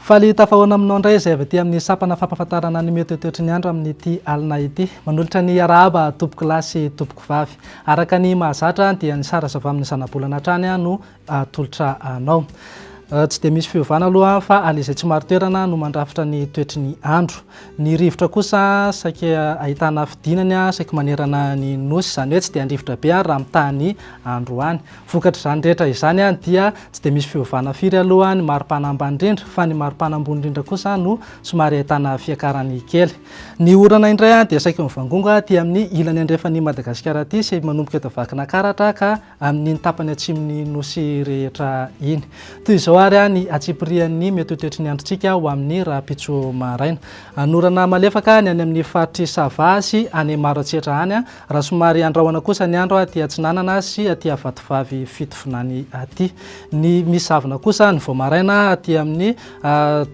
Faly tafahaona aminao indray izay avy aty amin'ny sampana fampahafantarana ny mety ho toetry ny andro amin'ity alina ity. Manolotra ny arahaba tompoko lahy sy tompoko vavy. Araka ny mahazatra dia ny sary azo avy amin'ny zanabolana hatrany no atolotra anao. Tsy dia misy fiovana aloha fa ala izay tsy marin-toerana no mandrafitra ny toetry ny andro. Ny rivotra kosa saika ahitana fidinany saiky manerana ny Nosy, izany hoe tsy dia handrivotra be raha mitaha ny androany. Vokatr'izany rehetra izany dia tsy dia misy fiovana firy aloha ny maripana ambany indrindra fa ny maripana ambony indrindra kosa no somary ahitana fiakarany kely. Ny orana indray dia saiky mivangongo aty amin'ny ilany andrefan'i Madagasikara aty sy manomboka eto Vakinankaratra ka amin'iny tapany atsimon'ny Nosy rehetra iny. Toy izao àry ny antsipirian'ny mety ho toetry ny androntsika ho amin'ny rahampitso maraina. Hanorana malefaka ny any amin'ny faritr'i Sava sy any Maroantsetra any, raha somary andrahona kosa ny andro aty Atsinanana sy aty Vatovavy Fitovinany aty. Ny misy zavona kosa ny vao maraina aty amin'ny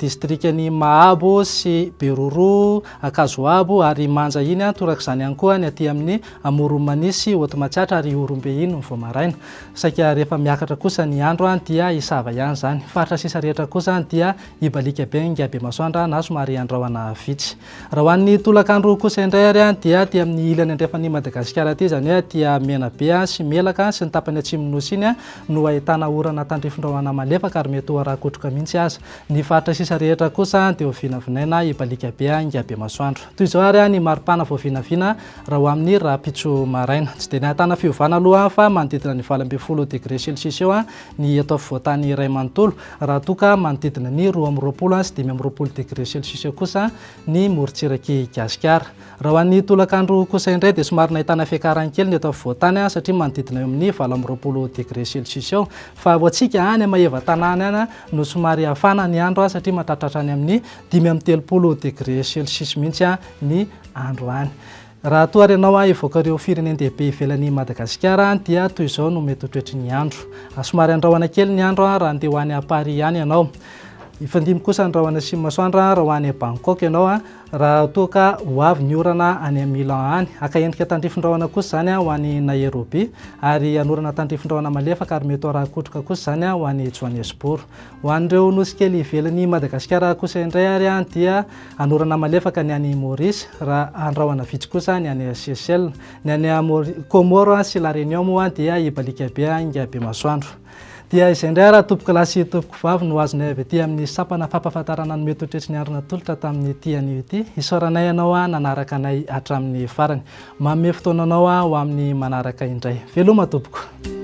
distrikan'i Mahabo sy Beroroha, Ankazoabo ary Manja iny, torak'izany ihany koa ny aty amin'ny Amoron'i Mania sy Haute Matsiatra ary Ihorombe iny ny vao maraina. Saika rehefa miakatra kosa ny andro dia hisava ihany izany. Faritra sisa rehetra kosa dia hibaliaka be ny Ngabemasoandra na somary andrahona vitsy. Raha ho an'ny tolakandro kosa indray ary dia aty amin'ny ilany andrefan'i Madagasikara aty, izany hoe aty Menabe sy Melaka sy ny tapany atsimon'ny Nosy iny no ahitana orana tandrifin-drahona malefaka ary mety ho arakotroka mihitsy aza. Ny faritra sisa rehetra kosa dia ho vinavinaina hibaliaka be Ngabemasoandro. Toy izao ary ny maripana voavinavina Raha ho amin'ny rahampitso maraina. Tsy dia nahitana fiovana aloha fa manodidina ny 18 degre celsius eo ny eto afovoan-tany iray manontolo, raha toa ka manodidina ny 22 sy 25 degre celsius eo kosa ny morontsirak'i Gasikara. Raha ho an'ny tolakandro kosa indray dia somary nahitana fiakarany kely ny eto afovoan-tany satria manodidina eo amin'ny 28 degre celsius eo. Fa ho antsika any Maevatanàna any no somary hafana ny andro satria mahatratratra any amin'ny 35 degre celsius mihitsy ny andro any. Raha toa ary ianao hivoaka ireo firenen-dehibe ivelan'i Madagasikara dia toy izao no mety ho toetry ny andro. Somary andrahona kely ny andro raha handeha ho any Paris any ianao. Hifandimby kosa ny rahona sy ny masoandro raha ho any Bangkok ianao, raha toa ka ho avy ny orana any Milan any. Haka endrika tandrifin-drahona kosa izany ho any Nairobi, ary hanorana tandrifin-drahona malefaka ary mety ho arahan-kotroka kosa izany ho any Johannesburg. Ho an'ireo nosy kely ivelan'i Madagasikara kosa indray ary dia Hanorana malefaka ny any Maurice, raha andrahona vitsy kosa ny any Seychelles. Ny any Comores sy La Réunion moa dia hibaliaka be ainga be masoandro. Dia izay indray raha tompokolahy sy tompokovavy no azonay avy aty amin'ny sampana fampahafantarana ny mety ho toetry ny andro natolotra tamin'ity anio ity. Isaoranay anao nanaraka anay hatramin'ny farany. Manome fotoana anao ho amin'ny manaraka indray. Veloma tompoko.